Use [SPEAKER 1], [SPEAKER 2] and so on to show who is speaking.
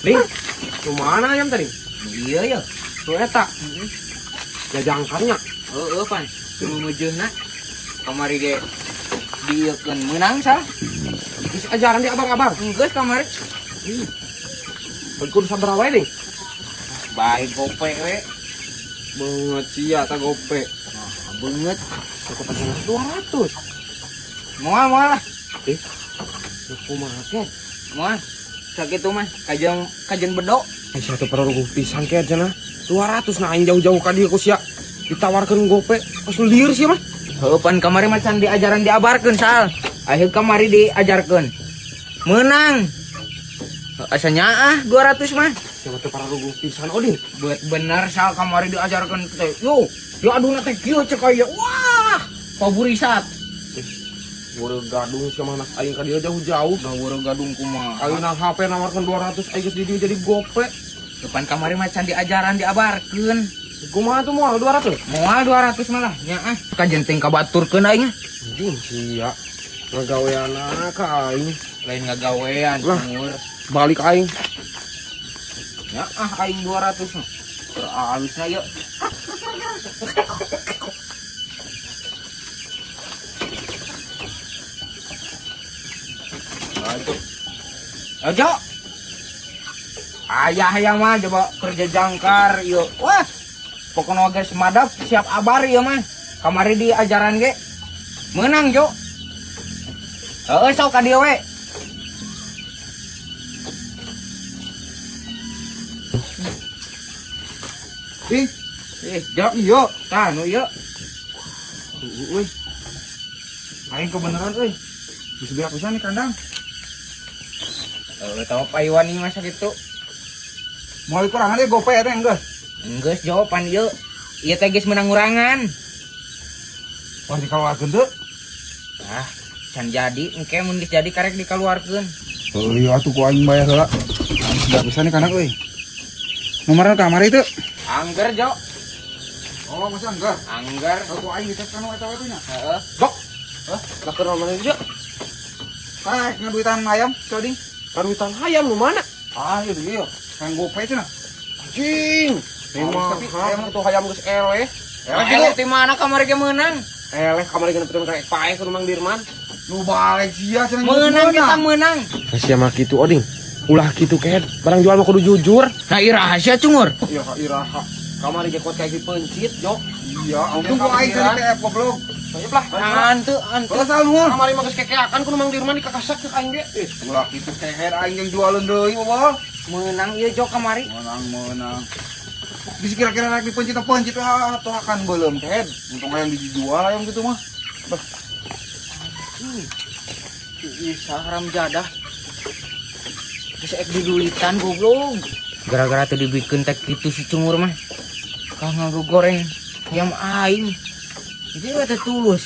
[SPEAKER 1] Ding, mana ayam tadi?
[SPEAKER 2] Iya ya.
[SPEAKER 1] Nu eta. Jajangkarnya.
[SPEAKER 2] Heeh, pan. Nu mejeuna kamari ge dieukeun meunang sah.
[SPEAKER 1] Geus ajaran di abang-abang.
[SPEAKER 2] Geus kamari.
[SPEAKER 1] Kudu sabaraha wae, Ding?
[SPEAKER 2] Bae gope we.
[SPEAKER 1] Beungeut sia ta gope.
[SPEAKER 2] Nah, beungeut.
[SPEAKER 1] Cukup aja 200.
[SPEAKER 2] Moal moal lah.
[SPEAKER 1] Kumaha ke?
[SPEAKER 2] Moal. Sakitu mah kajeun kajeun bedo.
[SPEAKER 1] Ai sia teh pararuguh pisan ke cenah. 200 nah aing jauh-jauh ka dieu ku sia. Ditawarkeun gope, pas lieur sia mah.
[SPEAKER 2] Heuh, pan kamari mah can diajaran diabarkeun sal. Akhir kamari diajarkeun. Meunang. Asa nyaah 200 mah.
[SPEAKER 1] Sia mah teh pararuguh pisan Odin.
[SPEAKER 2] Buat bener sal kamari diajarkeun teh. Yo, diaduna teh kieu cek aya. Wah, paburisat.
[SPEAKER 1] Wureu gadung sia mah anak aing ka dieu jauh-jauh.
[SPEAKER 2] Da wureu gadung kumaha.
[SPEAKER 1] Ayeuna HP nawarkeun 200 aing geus di dieu jadi gope.
[SPEAKER 2] Depan kamari mah can diajaran diabarkeun.
[SPEAKER 1] Kumaha tuh moal 200?
[SPEAKER 2] Moal 200 malah nyaah. Kajen teh kabaturkeun aing.
[SPEAKER 1] Anjing sia. Ngagaweana ka aing.
[SPEAKER 2] Lain ngagawean
[SPEAKER 1] Lah.
[SPEAKER 2] cungur.
[SPEAKER 1] Balik aing.
[SPEAKER 2] Nyaah aing 200 mah. Alusna ieu. Aduh. Ajo. Ayah yang mah coba kerja jangkar ieu. Wah. Pokokna geus madap siap abar ieu mah. Kamari di ajaran ge. Meunang, Jo. Heeh, sok ka dieu we.
[SPEAKER 3] Ih,
[SPEAKER 2] Jo.
[SPEAKER 3] iya.
[SPEAKER 2] Tah nu ieu.
[SPEAKER 3] Euy. Aing kebenaran euy. Geus beak pisan nih kandang.
[SPEAKER 2] Heeh, tau payuan ieu mah sakitu.
[SPEAKER 3] Moal dikurangan deh gope eta enggeus.
[SPEAKER 2] Enggeus Jo pan ieu. Ieu teh geus meunang ngurangan.
[SPEAKER 3] Wah dikaluarkeun teu?
[SPEAKER 2] Ah, can jadi engke mun geus jadi karek dikaluarkeun.
[SPEAKER 3] Heuh, iya atuh ku aing bayar heula. Geus beak pisan nih kandang euy. Nomorna kamari teu?
[SPEAKER 2] Angger, Jo.
[SPEAKER 3] Oh, masa angger?
[SPEAKER 2] Angger.
[SPEAKER 3] Kalau ku aing dites kanu eta we tuh nya.
[SPEAKER 2] Heeh.
[SPEAKER 1] Dok. Hah? Lah keur mana Jo?
[SPEAKER 3] Karek ngaduitan ayam, coding.
[SPEAKER 1] Kaduitan hayam nu mana?
[SPEAKER 3] Ah, iya iya. Kang gope cenah.
[SPEAKER 1] Anjing.
[SPEAKER 3] Halus,
[SPEAKER 1] Tapi
[SPEAKER 3] tapi
[SPEAKER 1] hayam itu hayam geus eleh.
[SPEAKER 3] Eleh
[SPEAKER 2] Eleh di mana kamari ge meunang?
[SPEAKER 1] Eleh kamari ge nepikeun ka paeh ku Mang Dirman.
[SPEAKER 3] Nu balik sia cenah.
[SPEAKER 2] Meunang kita meunang.
[SPEAKER 1] Sia mah kitu Oding. Ulah kitu kehed. Barang jual mah kudu jujur.
[SPEAKER 2] Nah, iraha sia cungur.
[SPEAKER 1] Iya, iraha. Kamari ge kuat kayak pencit, Jo.
[SPEAKER 3] Iya, untung ku aing cenah TF goblok.
[SPEAKER 1] Ayo lah.
[SPEAKER 2] Ante ante.
[SPEAKER 3] Kalau sal nuhun.
[SPEAKER 1] Kamari mah geus kekeakan ku Mang Dirman dikakasak cek aing ge.
[SPEAKER 3] Eh, ulah kitu keher aing jeung jualeun deui bobol.
[SPEAKER 2] Meunang ieu Jo kamari.
[SPEAKER 3] Menang menang. Bisa kira-kira rek dipencit pencit atau akan belum kehed. Untung ayam dijual ayam gitu mah.
[SPEAKER 2] Ih, haram jadah. Geus ek didulitan goblok. Gara-gara teu dibikeun teh kitu si cungur mah. Kah nganggo goreng ayam aing. Jadi teh tulus.